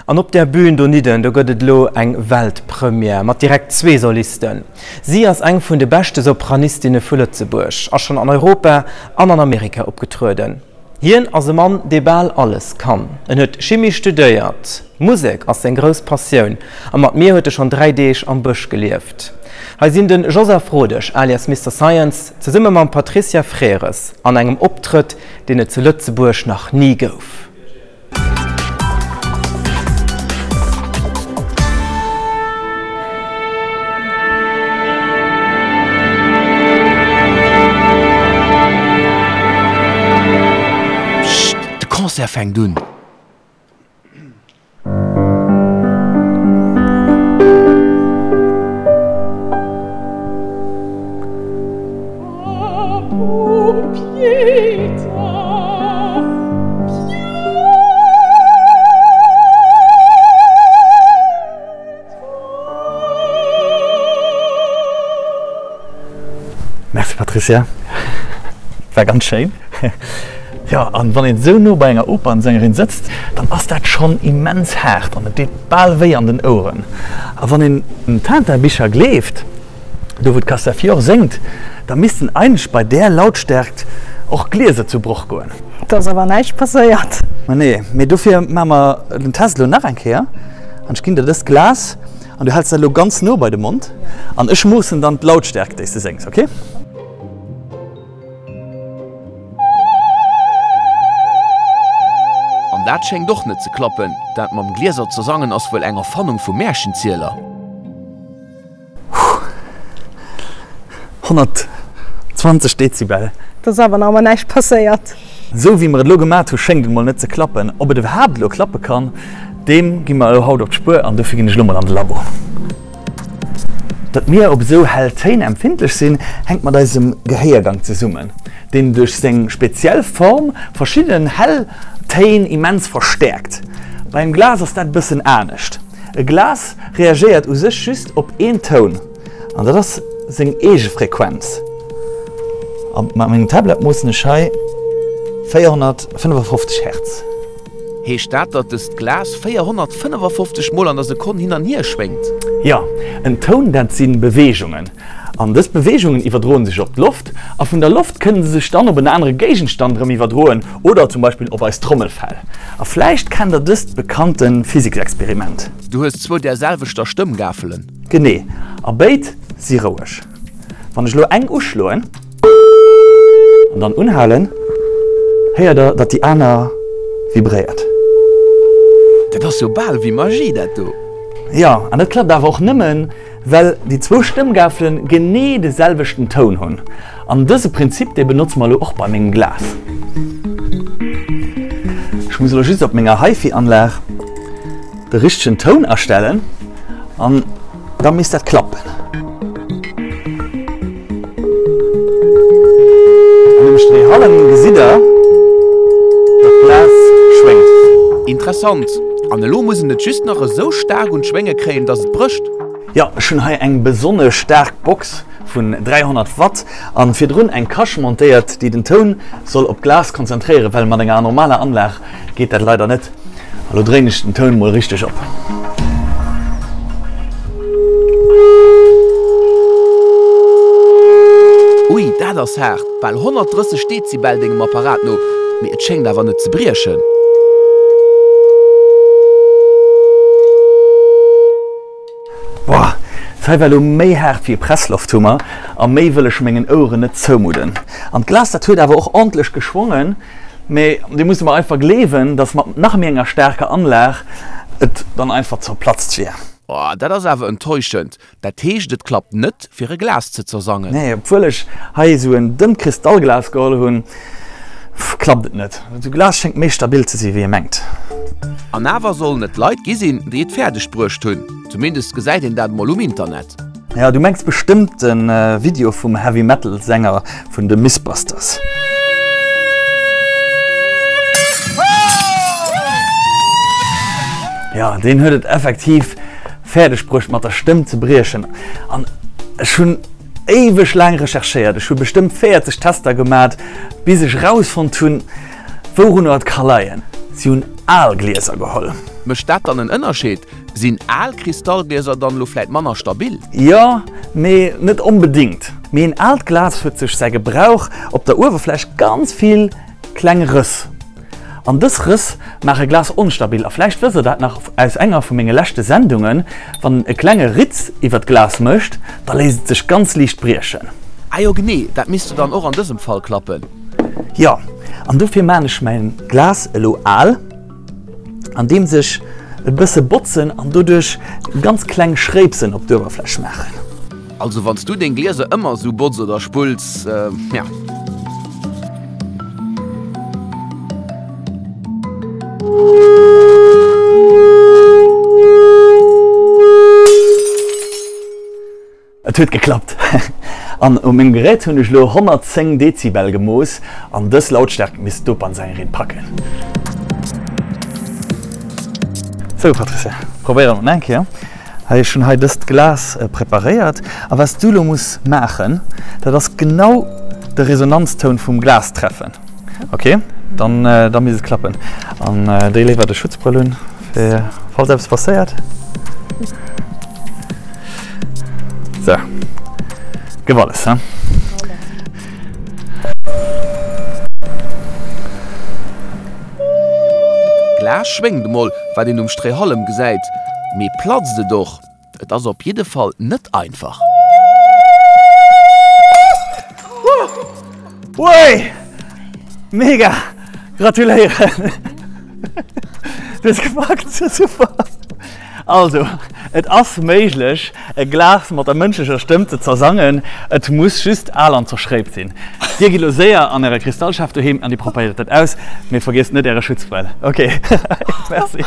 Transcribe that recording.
An op der Bühn donidden, do gëtt et elo eng Weltpremière mat direkt zwee Solisten. Si ass eng vun de beschte Sopranistinne vu Lëtzebuerg, ass schonn an Europa an an Amerika opgetrueden. Hien ass e Mann, dee bal alles kann. En huet Chimie studéiert, Musek ass seng grouss Passioun a mat mir huet e schonn 3 Deeg am Bësch gelieft. Hei sinn de Joseph Rodesch alias Mister Science zesumme mam Patricia Freres an engem Optrëtt, deen et zu Lëtzebuerg nach ni gouf. Pscht, de Concert fänkt un! Merci Patricia, war ganz schéin. Jo, an wann een esou no bei enger Opernsängerin sëtzt, dann ass dat schonn immens haart an et deet bal wéi an den Oueren. A wann een den Tintin-Bicher gleeft, do wou d'Castafiore séngt, da missten eigentlech bei där Lautstärkt och Glieser zu Broch goen. Et ass awer näischt passéiert. Ma nee, mee dofir maache mer den Test elo nach eng Kéier an ech ginn der dëst Glas an du häls dat elo ganz no bei de Mond an ech moossen dann d'Lautstärkt déi s de séngs, ok? An dat schéngt och net ze klappen. Dat mam Glieser ze sangen ass wuel eng Erfannung vu Märchenzieler. 120 Dezibel. Et ass awer nach emmer näischt passéiert. Esou wéi mer et elo gemat hu schéngt et mol net ze klappen. Ob et iwwerhaapt elo klappe kann, deem gi mer elo haut op d'Spuer an dofir ginn ech elo mol an de Labo. Datt mir op esou hell Téin empfindlech sinn, hänkt mat eisem Gehéiergang zesummen, deen duerch seng speziell Form verschidden hell Téin immens verstäerkt. Bei engem Glas ass dat e bëssen anescht. E Glas reagéiert u sech just op een Toun, an dat ass seng eege Frequenz. A mat mengem Tablet moossen ech hei 455 Hertz. Heescht dat, datt dëst Glas 455 Mol an der Sekonn hin an hier schwéngt? Jo, en Toun, dat si Beweegungen. An dës Beweegungen iwwerdroen sech op d'Loft, a vun der Loft kënne se sech dann op en anere Géigenstand erëm iwwerdroen oder zum Beispill op eist Trommelfell. A vläicht kennt der dëst bekannte Physiksexperiment. Du hues zwou där selwechter Stëmmgafelen. Genee, a béid si roueg. Wann ech elo eng uschloen. An dann unhalen, héiert der, datt déi aner vibréiert. Dat ass jo bal wéi Magie, dat do! Jo, an dat klappt awer och nëmmen, well déi zwou Stëmmgafelen genee de selwechten Toun hunn. An dëse Prinzip, dee benotze mer elo och bei mengem Glas. Ech muss elo just op menger HiFi-Anlag de richtegen Toun astellen an da misst dat klappen. An dem Stréihallem gesitt der, datt d'Glas schwéngt. Interessant. An elo muss en et just nach esou staark un d'Schwénge kréien, dass et brécht. Jo, ech hunn hei eng besonnesch staark Box vun 300 Watt an virdrun eng Cache montéiert, déi den Toun soll op d'Glas konzentréieren, well mat enger normaler Anlag geet dat leider net. A lo dréin ech den Toun mol richteg op. Ui, dat ass haart, bal 130 Dezibel dengem Apparat no, mee et schéngt awer net ze briechen. Boah, d'Hei war lo méi haart wéi e Presslofthummer a méi wëll ech mengen Oueren net zoumudden. An d'Glas, dat huet awer och ordentlech geschwongen. Mee dir musst mer einfach gleewen, dass mat nach méi enger staarker Anlag et dann einfach zerplatzt wier. Oh, dat ass awer enttäuschend. Dat heescht et klappt net fir e Glas ze zersangen? Nee, obwuel ech hei esou en dënnt Kristallglas geholl hunn, klappt et net. Esou Glas schéngt méi stabil ze si wéi ee mengt. An awer sollen et Leit gi sinn, déi et fäerdeg bruecht hunn. Zumindest gesäit een dat mol um Internet. Jo, du mengs bestëmmt de Video vum Heavy Metal Sänger vun de Mythbusters. Jo, deen huet et effektiv fäerdeg bruecht mat der Stëmm ze briechen. An ech hunn éiweg laang recherchéiert, ech hu bestëmmt 40 Tester gemat, bis ech rausfonnt hunn, wourunner et ka leien. Si hunn al Glieser geholl. Mécht dat dann en Ënnerscheed? Sinn al Kristallglieser dann elo vläit manner stabil? Jo, mee net onbedingt. Mee en aalt Glas huet duerch säi Gebrauch op der Uewerfläch ganz vill kleng Rëss. An dës Rëss maache Glas onstabil. A vläicht wësst der dat nach aus enger vu menge leschte Sendungen, Wann en e klenge Ritz iwwer d'Glas mécht, da léisst et sech ganz liicht briechen. Ah jo genee, dat misst jo dann och an dësem Fall klappen. Jo, an dofir maan ech mäin Glas elo al. Andeems ech e bësse botzen an doduerch ganz kleng Schréipsen op d'Uewerfläch maachen. Also wanns du deng Glieser ëmmer sou botz oder spulls, ja. Et huet geklappt! An op mengem Gerät hunn ech elo 110 Dezibel gemooss an dës Lautstärkt misst d'Opernsängerin packen. Sou Patricia, probéiere mer nach eng Kéier. Hei, ech hunn hei dëst Glas preparéiert a wat s du elo muss maachen, dat ass genau de Resonanztoun vum Glas treffen. Ok, dann da misst et klappen. An déi léiwer de Schutzbrëll un, fir falls eppes passéiert. Sou, gëff alles, he? D'Glas schwéngt emol, wat een um Stréihallem gesäit, mee platzt et och? Et ass op jidde Fall net einfach. Wei! Mega! Gratuléieren! Du hues gepackt! Super! Also, et ass méiglech, e Glas mat der mënschlecher Stëmm ze zersangen. Et muss just al an zerschréipt sinn. Dir gitt elo séier an äre Kristallschaf doheem an dir probéiert dat aus, mee vergiesst net äre Schutzbrëll. Ok, merci.